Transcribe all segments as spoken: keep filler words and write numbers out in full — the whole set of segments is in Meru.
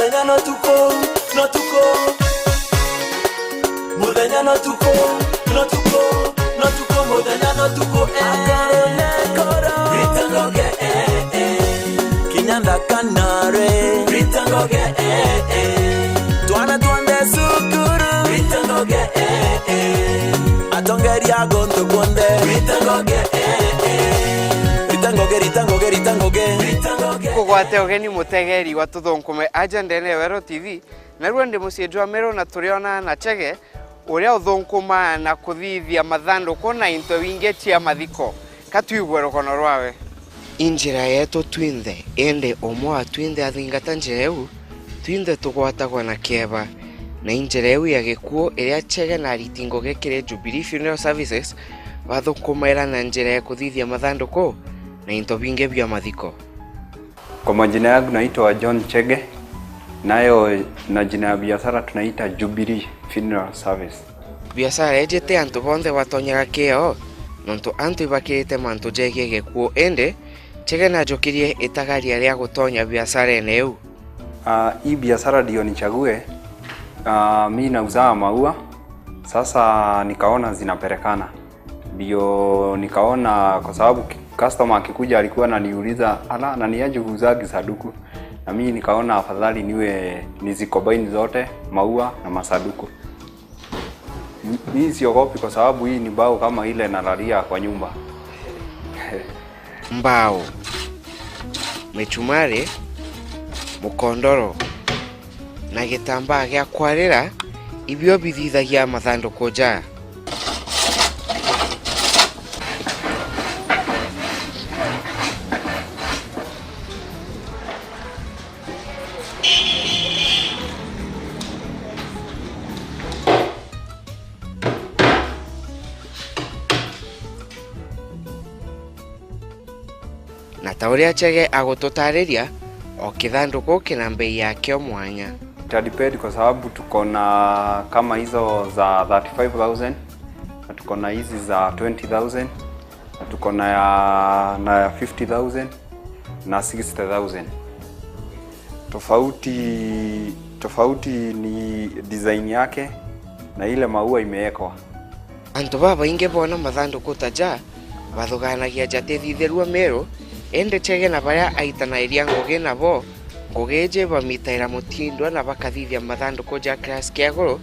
Muthenya no tuku, no tuku. Muthenya no tuku, no tuku, no tuku, muthenya no tuku, eh. Akoro na akoro. Rita ngoge, eh, eh. Kinya ndakanare. Rita ngoge, eh, eh. Twana twonthe cukuru. Rita ngoge, eh, eh. Atongeria gontu kunthe. Rita ngoge, eh, eh. Rita ngoge, rita ngoge, rita ngoge. Rita ngoge. Kugwate ugeni mutegeri wa Tuthunkume aja ndene ya Weru T V. Naruo ndi mucii jwa Meru na turiona na Chege, uria uthunkumaa na kuthithia mathanduku na into bingi cia mathiko. Ka twigue rugono rwawe. I njira yetu twinthe, indi umwe wa twinthe athingata njira iu, twinthe tugwatagwa na kieba. Na i njira iu ya gikuu iria Chege na ariti ngugi kiri Jubilee Funeral Services bathukumaira na njira ya kuthithia mathanduku na into bingi bia mathiko. Kwa majina yangu naitwa John Chege, nayo na jina ya biashara tunaita Jubilee Funeral Service. Biashara iji ti antu bonthe batonyaga kioo, nontu antu ibakirite mantu jegie gikuu, indi Chege najukirie itagaria ria gutonya biasharene iu. Ah, hii biashara ndio nichague. Ah, mi nauzaa maua, sasa nikaona zinaperekana. Ndio nikaona, kwa sababu ki-, customer akikuja alikuwa ananiuliza, "Ala, na ni aje huuzagi sanduku?" Na mimi nikaona afadhali niwe nizicombine zote, maua na masanduku. M-, mimi siogopi kwa sababu hii ni mbao kama ile nalalia kwa nyumba. Mbao, michumari, mukondoro, na gitambaa gia kwarira, ibio bithithagia mathanduku ja. Na ta uria Chege agututariria, o kithanduku kina mbei yakio mwanya. Ita depend kwa sababu tuko na kama hizo za thirty-five thousand, na tuko na hizi za twenty thousand, na tuko na ya, na ya fifty thousand na sixty thousand. Tofauti, tofauti ni design yake na ile maua imewekwa. Antu babaingi boona mathanduku ta ja, bathuganagia jatithithirua Meru, indi Chege na baria aitanairia ngugi nabo, ngugi iji bamitaira mutindwa na bakathithia mathanduku ja class kia iguru,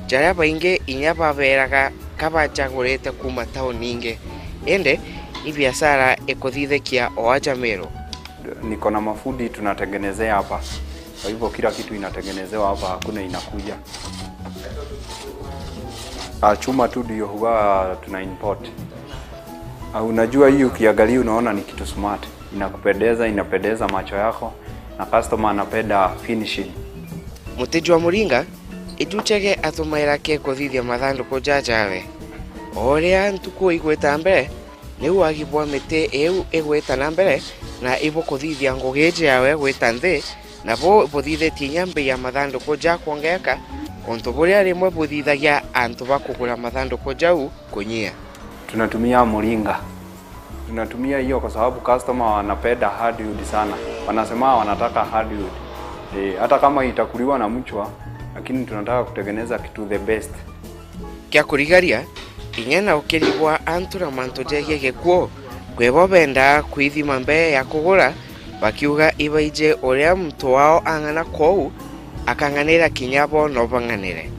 jaria baingi inya baberaga ka bajagurite kuuma tauni ingi. Indi, i biashara ikuthithikia o aja Meru. Niko na mafundi tunatengenezea hapa. Kwa hivyo kila kitu inatengenezewa hapa, hakuna inakuja. Ah, chuma tu ndio huwa tuna import. Ah, unajua hii ukiangalia unaona ni kitu smart. Inakupendeza, inapendeza macho yako, na customer anapenda finishing. Muti jwa muringa, iju Chege atumaira ke kuthithia mathanduku jajawe. O uria ntuku igwita mbere, niu wagi bwa miti iu igwita na mbere, na ibukuthithia ngugi iji yawe gwita nthi, nabo buthithitie inya mbei ya mathanduku ja kwongeka, untu buria rimwe buthithagia antu ba kugura mathanduku jau kunyia. Tunatumia muringa. Tunatumia hiyo kwa sababu customer wanapenda hardwood sana. Wanasema wanataka hardwood. Eh, hata kama itakuliwa na mchwa, lakini tunataka kutengeneza kitu the best. Kia kurigaria, inya na ukiri bwa antu na mantu jegie gikuu, kwi bo bendaa kwithima mbee ya kugura, bakiuga ibaiji uria muntu wao ang'ana kwou, akang'anira kinya bo no bang'anire.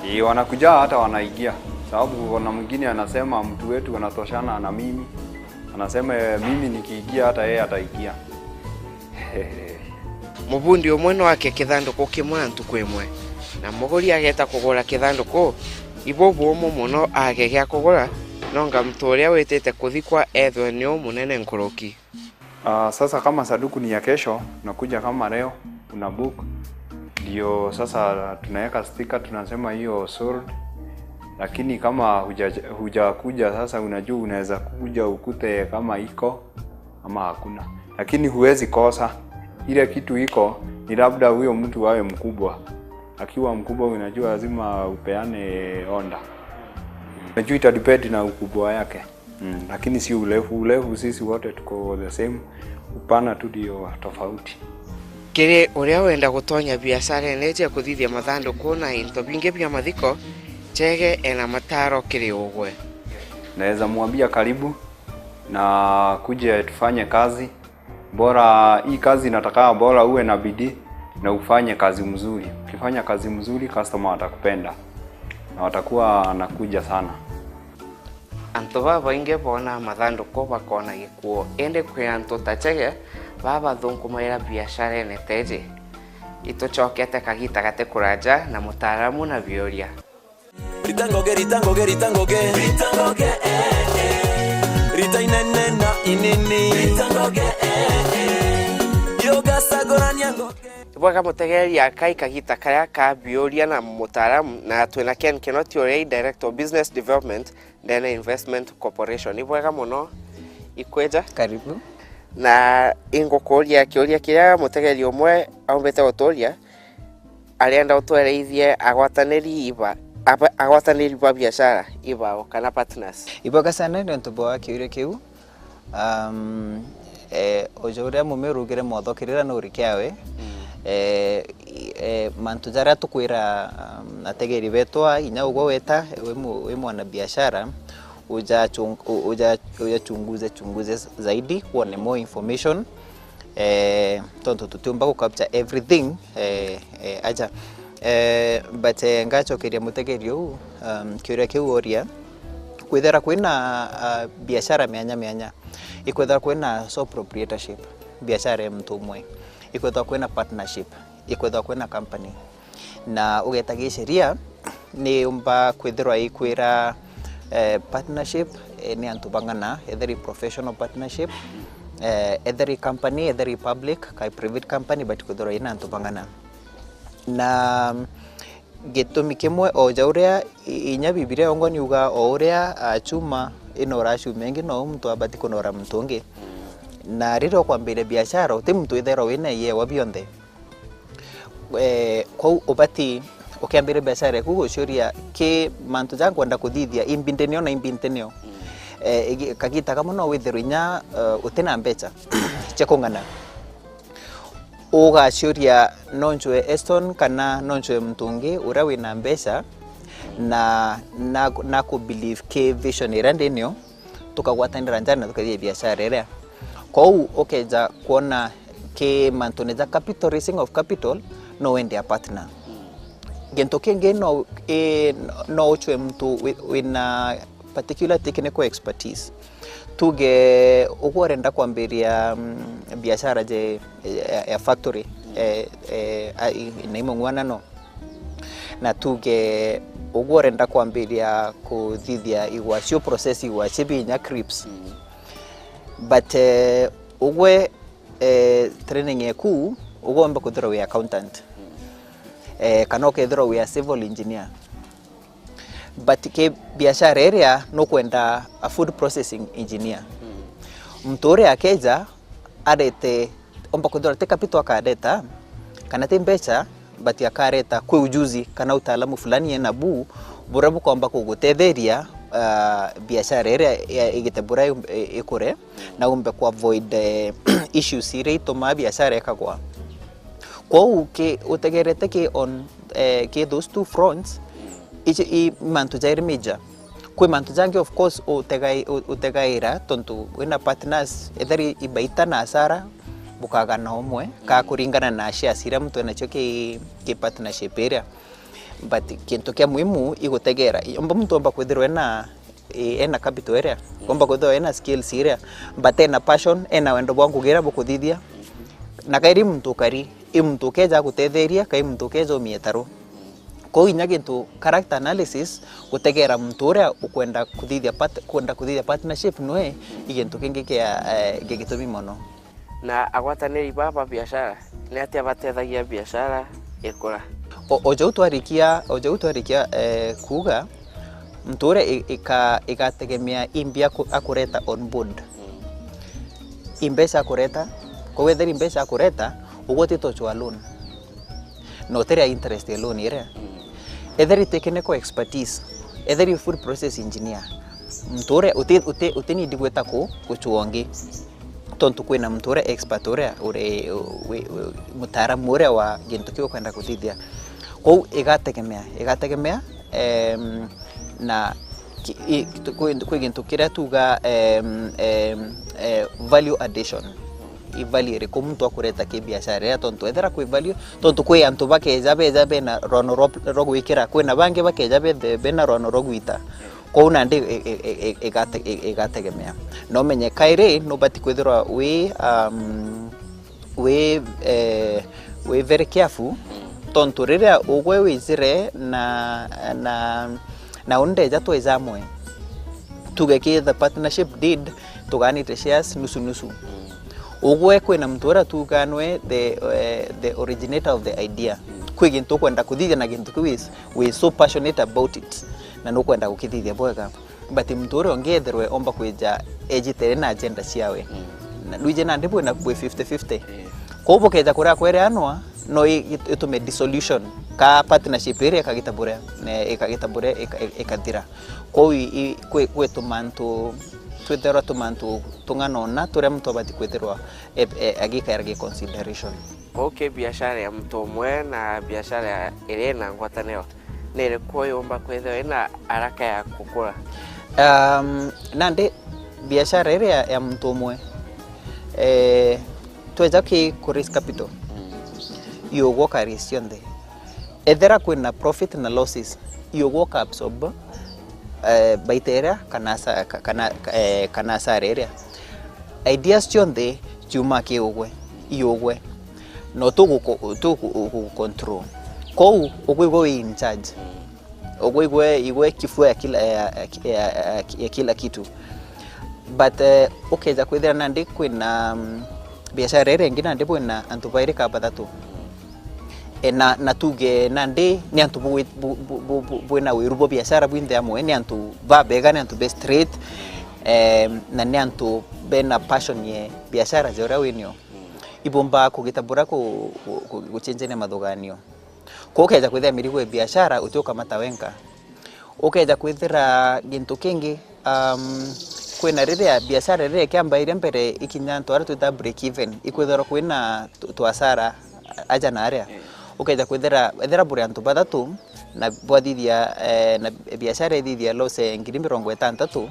Ii, wanakuja hata wanaingia, sababu kuna mwingine anasema, "Mtu wetu anatoshana na mimi." Anasema, "Eh, mimi nikiingia, hata yeye ataingia." Mubundi umwe no ake kithanduku kimwe na ntuku imwe, na muguri ageeta kugura kithanduku, ibubuumu mono age gia kugura, nonga muntu uria witite kuthikwa ethwe ni umunene nkuruki. Ah, sasa kama sanduku ni ya kesho, unakuja kama leo, una book, ndio sasa tunaweka sticker, tunasema hiyo sold. Lakini kama huja-, hujakuja sasa, unajua unaweza kuja ukute kama iko ama hakuna. Lakini huwezi kosa. Ile kitu iko ni labda huyo mtu awe mkubwa. Akiwa mkubwa, unajua lazima upeane order. Unajua ita depend na ukubwa yake. Mm, lakini si urefu. Urefu sisi wote tuko the same. Upana tu ndio tofauti. Kiri uria wenda gutonya biacarene cia kuthithia mathanduku na into bingi bia mathiko, Chege ena mataro kiri ugwe. Naweza mwambia karibu na kuje tufanye kazi. Bora hii kazi inataka, bora uwe na bidii na ufanye kazi mzuri. Ukifanya kazi mzuri, customer watakupenda na watakuwa wanakuja sana. Antu babaingi boonaa mathanduku bakoona gikuo, indi kwi antu ta Chege babathunkumaira biacarene teeji. Itucokete kagita gati kuraja na mutaaramu na biuria. Rita ngoge, rita ngoge, rita ngoge. Rita ngoge, eh, eh. Rita inene na inini. Rita ngoge, eh, eh. Yoga sagorania ngoge. Ibwega mutegeria kai kagita karia ka biuria na mutaaramu, na twina Ken Kinoti uria i Director of Business Development ndene Investment Corporation. Ibwega muno ikwija. Karibu. Na ingukuria kiuria kiria mutegeria umwe aumbite guturia, arienda utwereithie agwataniri iba, aba-, agwataniri ba biashara ibao kana partners. Ibwega sana ni untu bwa kiuria kiu. Um, eh, uja uria mume urugire motho kirira nuri kiawe. Mm. Eh, i-, eh, mantu jaria tukwira, um, ategeri betwa, inya ugwe weta, wi mu-, wi mwana biashara, uja chung-, u-, uja, uja chunguze, chunguze zaidi, wone more information. Eh, tontu tutiumba gu capture everything, eh, eh, aja. Eh, but, eh, ngacokeria mutegeri uu, um, kiuria kiu oria, kwithira kwina, ah, biashara mianya mianya, ikwithira kwina sole proprietorship, biashara ya muntu umwe, ikwithira kwina partnership, ikwithira kwina company. Na ugeta gisheria, ni yumba kwithirwa ikwira, eh, partnership, eh, ni antu bang'ana, either i professional partnership, eh, either i company, either i public, kai private company, but kwithirwa ina antu bang'ana. Na gitumi kimwe, o ja uria i-, inya Bibilia yongwa ni yuga, o uria achuma inora acuma ingi, no muntu abati kunora muntu ungi. Na riria ukwambiria biashara, uti muntu withairwa wina iewa bionthe. Eh, kwou ubati ukiambiria biashara yaku guciuria, ki mantu ja nkwenda kuthithia, imbi ntinio na imbi ntinio. Mm. Eh, igi-, kagita kamwe no withirwe inya, eh, uti na mbecha cia kung'ana. Ugaciuria, no ncue Eston kana no ncue muntu ungi uria wina mbecha na, na, na ku believe ki vision iria ndinio, tukagwatanira njara na tukethia biashara iria. Kwou ukeja kwona ki mantune ja capital, raising of capital, no wende a partner. Gintu kingi no, i, no ucwe muntu wi-, wina particular technical expertise. Tuge ugwe urenda kwambiria, mm, biashara je, ya, ya factory, eh, eh, a, i, na imung'uanano. Na tuge ugwe urenda kwambiria kuthithia igwa cio, process igwa cio binya crisps. Mm. But, eh, ugwe, eh, training eku, ugwe umbe kwithirwa wi accountant. Mm. Eh, kana ukethirwa wi a civil engineer. But ki biashara iria nukwenda a food processing engineer. Mm. Muntu uria akeja, arete, omba kwithirwa ti capital akareta, kana ti mbecha, but akareta kwi ujuzi kana utaalamu fulani ena bu, buria bukomba kugutetheria, ah, biashara iria ya, igite buria yum-, i-, ikure, na umbe ku avoid, eh, issues iria itumaa biashara ikagwa. Kwou ki utegerete ki on, eh, ki those two fronts, ici i mantu jairi major. Kwi mantu jangi, of course, utegai-, u-, utegaira, tontu wina partners, etheri ibaita na asara, bukagana umwe, ka kuringana na shares iria muntu enacio ki, ki partnership iria. But kintu kia muhimu igutegera, i-, omba muntu omba kwithirwa ena, i-, ena capital iria, omba kwithirwa ena skills iria, but ena passion, ena wendo bwa ngugi iria bukuthithia. Na kairi muntu ukari, i muntu ukeja agutetheria, kai muntu ukeja umie taru. Kwou inya gintu character analysis, gutegera muntu uria ukwenda kuthithia part-, kwenda kuthithia partnership nwe, i gintu kingi kia, eh, gia gitumi mono. Na agwataniri baba biashara, ni atia batethagia biashara ikura? O, o jau twarikia, o jau twarikia, eh, kuuga, muntu uria i-, ika-, igategemea imbi aku-, akureta on board. Mm. Imbeca akureta, kwou etheri mbeca akureta, ugwe utitochwa loan. Na utiri a interest ya loan iria. Mm. Etheri technical expertise, etheri food process engineer. Muntu uria uti, uti, uti need gwita ku, guchwa ungi. Tontu kwina muntu uria expert, uria uri, wi, wi, mutaaramu uria wa gintu kiu ukwenda kuthithia. Kwou igategemea, igategemea, em, na ki-, i-, kwi, kwi gintu kiria tuga, em, em, eh, value addition. I value iriku muntu akureta ki biashara iria, tontu ethira kwi value, tontu kwi antu bakeja beja bena rwano rwa, rwa gwikira, kwina bangi bakeja bethe bena rwano rwa gwita. Kwou nandi i-, i-, i-, i-, igate-, i-, igategemea. Na umenye kairi nubati kwithirwa wi, um, wi, eh, wi very careful, tontu riria ugwe wijire na, na, na undeja twija amwe, tuge ki the partnership deed, tugaanite shares nusu nusu. Ugwe kwina muntu uria tuganwe the, eh, the originator of the idea. Kwi gintu ukwenda kuthithia na gintu kiu is, we so passionate about it, na nukwenda gukithithia bwega. But muntu uria ungi ethirwe omba kwija ejite na agenda ciawe. Na nwije nandi bwina bwi fifty fifty. Kwou bukeja kuria kwereanwa, no i-, itume dissolution, ka partnership iria ikagita buria, ne, ikagita buria, ika-, ika-, ikathira. Kwou i, i, kwi, kwi tumantu, twithirwa tumantu tung'ana una turia muntu abati kwithirwa e, e, agikaira gi consideration. Kwou ki biashara ya muntu umwe na biashara iria ina ngwataniro, ni iriku yumba kwithirwa ina haraka ya gukura? Um, nandi biashara iria ya, ya muntu umwe, eh, tweja ki ku raise capital, iugwa uka raise cionthe. Ethira kwina profit na losses, iugwa uka absorb, eh, baita iria kana asa-, ka-, kana, eh, kana asara iria. Ideas cionthe ciuma ki ugwe, i ugwe. No tugu-, tugu-, tugu-control. Kwou ugwe igwe wi in charge. Ugwe igwe, igwe kifua ya kila, ya, ya, ya, ya, ya kila kitu. But, eh, ukeja kwithira nandi kwina, mm, biashara iria ingi nandi bwina antu bairi ka bathatu. E, na, na tuge nandi ni antu bwi-, bu-, bu-, bu-, bu-, bwina wiru bwa biashara bwinthe amwe, ni antu babega, ni antu be straight, em, na ni antu bena passion ye biashara ja uria winio. Ibomba kugita bura ku-, ku-, ku-, gucenjania mathuganio. Kwou ukeja kwithira mirigo ya biashara uti ukamata wenka. Ukeja kwithira gintu kingi, um, kwina riria biashara riria ikiambairia mbere ikinya antu aria twita break even, ikwithirwa kwina tu-, tuasara aja na aria. Ukeja kwithira, ethira buri antu bathatu na bwathithia, eh, na biashara ithithia loss, eh, ngiri mirongo itantatu,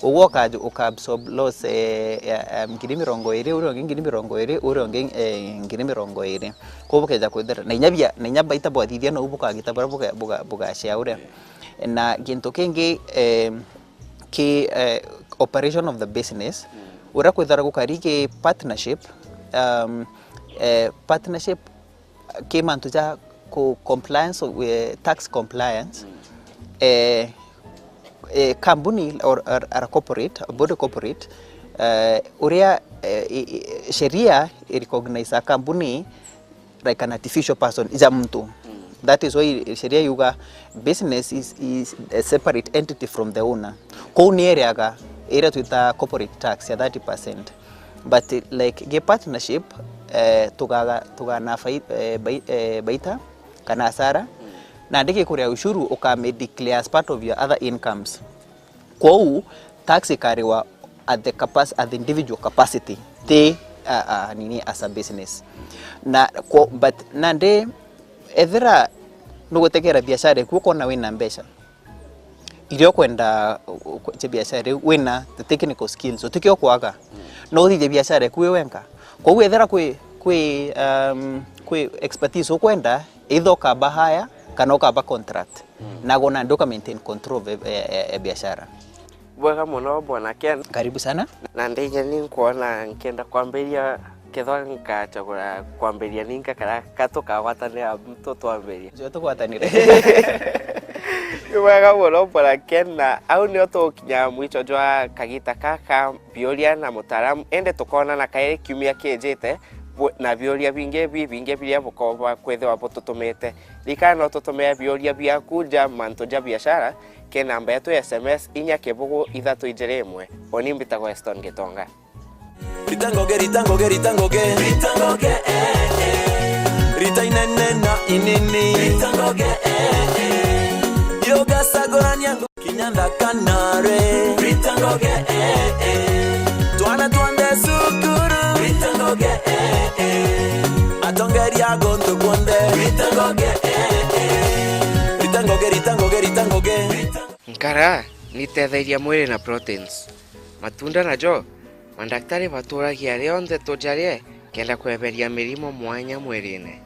ugwe uka-, uka absorb loss, eh, ya, ya ngiri mirongo iri, uria ungi ngiri mirongo iri, uria ungi, eh, ngiri mirongo iri. Kwou bukeja kwithira, na inya bia, na inya baita bwathithia nou bukagita buria buga-, buga-, bugashare uria. Na gintu kingi, eh, ki, eh, operation of the business, uria kwithirwa gukari ki partnership, um, eh, partnership ki mantu ja ku compliance, eh, tax compliance, eh, eh, kambuni or, or, or a corporate, a body corporate, eh, uria, eh, i, i, sheria i recognize a kambuni like an artificial person, ja muntu. That is why sheria yuga business is, is a separate entity from the owner. Kwou ni ereaga iria twita corporate tax ya thirty percent. But, eh, like, gi partnership, eh, tugaga-, tugana fai-, eh, bai-, eh, baita kana asara, na ndigi kuria ushuru ukame declare as part of your other incomes. Kwou, tax ikariwa at the capac-, at the individual capacity, ti, uh, uh, nini, as a business. Na, kwo-, but nandi, ethira nugutegera biashara iku ukona wina mbeca, iria ukwenda, uh, uh, cia biashara iu, wina the technical skills, utikio kwaga. No uthithie biashara iku wi wenka. Kwou ethira kwi, kwi, um, kwi expertise ukwenda, either ukamba hire, kana ukamba contract. Nago nandi uka maintain control of e, e, e, e biashara. Bwega muno, Bwana Ken. Karibu sana. Na ndije ni nkwona nkienda kwambiria, kethwa nkachagura kwambiria ninka kana ka tukagwatanira tu twambiria. Jo, tugwatanire. Ni bwega muno, Bwana Ken, na au nio tugukinya mwicho jwa kagita kaka, biuria na mutaaramu, indi tukonana kairi kiumia kijite, bu-, na biuria bingi bibingi biria bukoba kwithirwa bututumite. Ririkana no tutumire biuria biaku ja mantu ja biashara, ki namba yetu ya S M S inya kibugu ithatu ijiri imwe. Uni mbitagwa Weston Gitonga. Rita ngoge, rita ngoge, rita ngoge. Rita ngoge, eh, eh. Rita inene na inini. Rita ngoge, eh, eh. Yo gasagorania ngo-, kinya nthaka nare. Rita ngoge, eh, eh. Twana twanthe cukuru. Gontu kuonthe. Rita ngoge, eh, eh. Rita ngoge, rita ngoge, rita ngoge. Nkara ni iteethairia mwiri na proteins. Matunda najo, mandaktari baturagia rionthe tujarie kenda kweberia mirimo mwanya mwirine.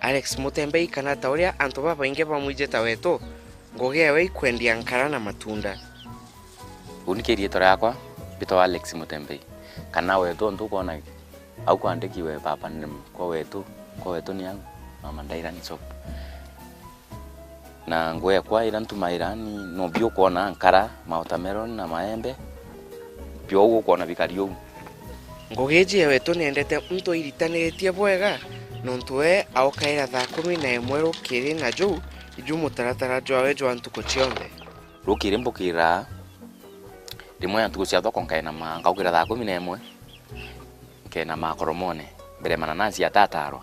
Alex Mutembei, kana ta uria antu babaingi bamwijite wetu, ngugi ewe ikwendia nkara na matunda. Uni kiri riitwa riakwa mbitwa Alex Mutembei, kana wetu untu ukwona au kwandikiwe baba ni kwa wetu, kwa wetu ni au, Mama Ndairan Shop. Na ngugi ekwa ira ntumaira ni, no bio ukwona nkara, ma watermelon na maembe, bio ukwona bikari uu. Ngugi iji ya wetu niendete muntu airitanitie bwega, nontu we aukaira thaa kumi na imwe rukiri na juu iju mutaratara jwawe jwa ntuku cionthe. Rukiri mbukiraa, rimwe ya ntuku cia thoko nkainama, nkaukira thaa kumi na imwe, nkainama koromone, mbere mananasi atatarwa,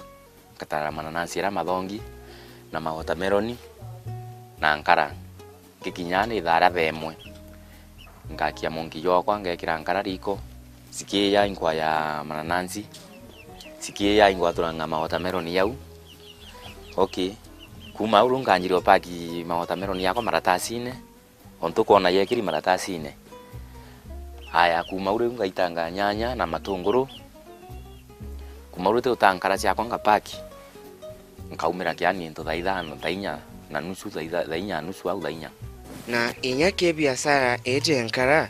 ngatara mananasi aria mathongi, na ma watermelon, na nkara. Ngikinya ni thaa ria thaa imwe, ngakia monki jwakwa, ngekira nkara riko, cikiya inkwaya mananasi, cikiya ingwaturanga ma watermelon jau. Okay. Kuuma au riu nkanjiria upaki ma watermelon yakwa maratasine, ontu ukwona yekiri maratasine. Aya, kuuma au riu ngaitanga nyanya na matunguru. Kuuma au riu ti uta nkara ciakwa ngapaki, nkaumira kiani into thaa ithano, thaa inya na nusu, thaa itha-, thaa inya na nusu au thaa inya. Na inya ki biashara iji nkara,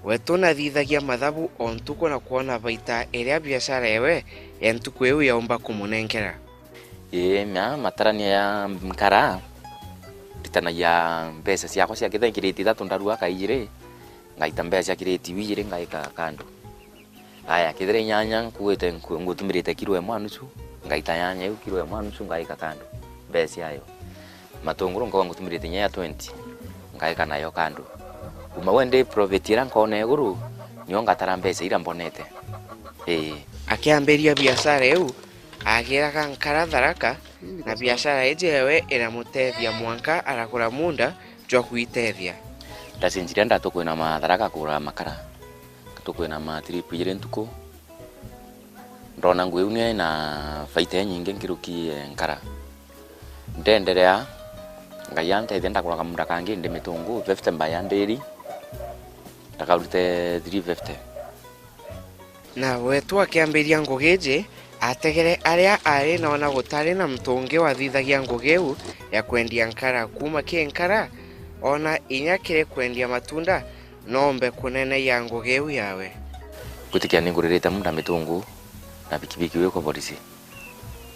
we tunathithagia mathabu o ntuku na kwona baita iria biashara ewe ya ntuku iu yaumba kumunenkera. Ii, mea matarania ya nkara, nditanagia mbeca ciakwa cia kethira i kireti ithatu ndarua ka ijiri, ngaita mbeca cia kireti iu ijiri ngaika kando. Aya, kethira i nyanya nkuite nku-, ngutumirite kiro imwe na nusu, ngaita nyanya iu kiro imwe na nusu ngaika kando, mbeca ciayo. Matunguru nkauga ngutumirite inya ya twenty, ngaika nayo kando. Kuuma we ndi profit iria nkona iguru, nio ngatara mbeca iria mbonete. Ii. Akiambiria biashara iu, agiraga nkara Tharaka, na biashara iji ewe iramutethia mwanka aragura munda jwa gwitethia. Ndacenjirie ndatukwina ma Tharaka kugura makara. Ngatukwina ma trip ijiri ntuku. Ndona ngugi iu ni ina baita inyingi nkiruki, eh, nkara. Ndenderea, Ngai antethia ndagura kamunda kangi ndi mitungu fifty by a ndiri. Ndakaurite three fifty. Na wetu akiambiria ngugi iji, ategere aria ari na ona gutari na muntu ungi wathithagia ngugi iu ya kwendia nkara. Kuuma ki nkara, ona inya kiri kwendia matunda, noombe kuneneia ngugi iu yawe. Gwitikia ninguririte munda mitungu na pikipiki wiko borisi.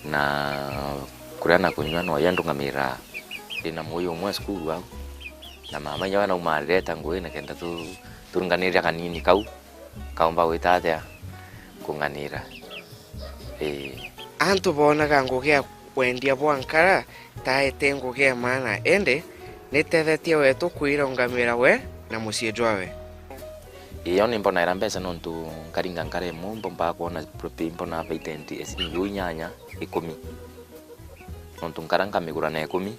Na kuria na kunyua noyo ndungamira. Ndina muyi umwe cukuru au, na mama inya we naumarire eta ngugi nikenda tu-, turinganirire kanini kau kaumba gwita atia kung'anira. Ii. Antu boonaga ngugi ya kwendia bwa nkara taete ngugi ya maana, indi nitethetie wetu kwirungamira we na mucii jwawe. Ii, yo nimbonaira mbeca nontu nkaringa nkara imwe, mbombaga kwona profit, mbonaa baita ya ciringi uu inyanya, ikumi. Nontu nkara nkamigura na ikumi,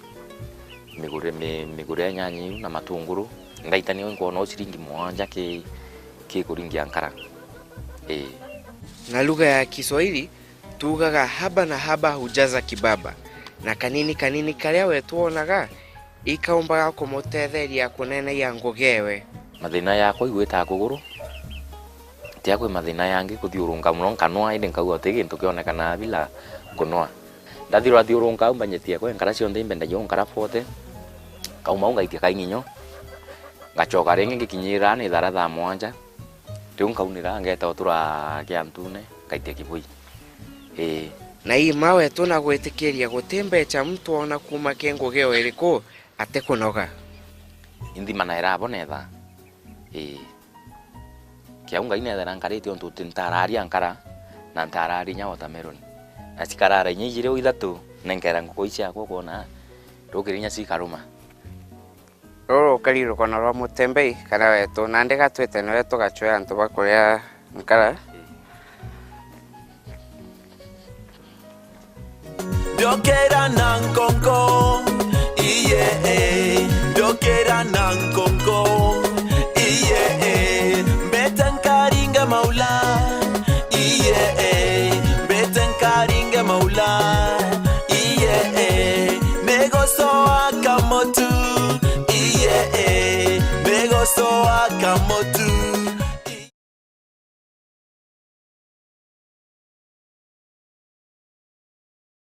migure, mi-, migure ya nyanya iu na matunguru, ngaitania nkwona o ciringi mugwanja ki, ki kuringia nkara. Ii. Na lugha ya Kiswahili, tuugaga haba na haba hujaza kibaba, na kanini kanini karia we twonaga, ikaumbaga kumutetheria kuneneia ngugi ewe. Mathina yakwa igwitaga kuguru, tia kwi mathina yangi kuthiurunka mono nkanwa, indi nkauga uti gintu kionekanaa bila kunwa. Ndathirwa thiurunka au mbanyetie kwe nkara cionthe imbendagia nkara forty, nkauma au ngaitia kaing'inyo, ngacoka ringi ngikinyira ni thara thaa mwanja, riu nkaunira ngeta utura kia ntune, ngaitia kibui. Ii. Na ima wetu na gwitikiria guti mbeca muntu ona kuuma ki ngugi o iriku, atikunoga. Inthima na irabo netha. Ii. Kiau Ngai nethera nkarite untu uti ntararia nkara, na ntararia inya watermelon. Na cikarara inya ijiri au ithatu, nenkera nguku ici ciakwa ukwona, rukiri inya cikaruma. Ruru rukari rukona rwa mutembei kana wetu, nandi gatwite niwe tugacwea antu ba kuria nkara. Ndokera na nkonko, iye, eh. Ndokera na nkonko, iye, eh. Mbete nkaringa maula, iye, eh. Mbete nkaringa maula. Kamotu, iye, eh, migoso wa Kamotu.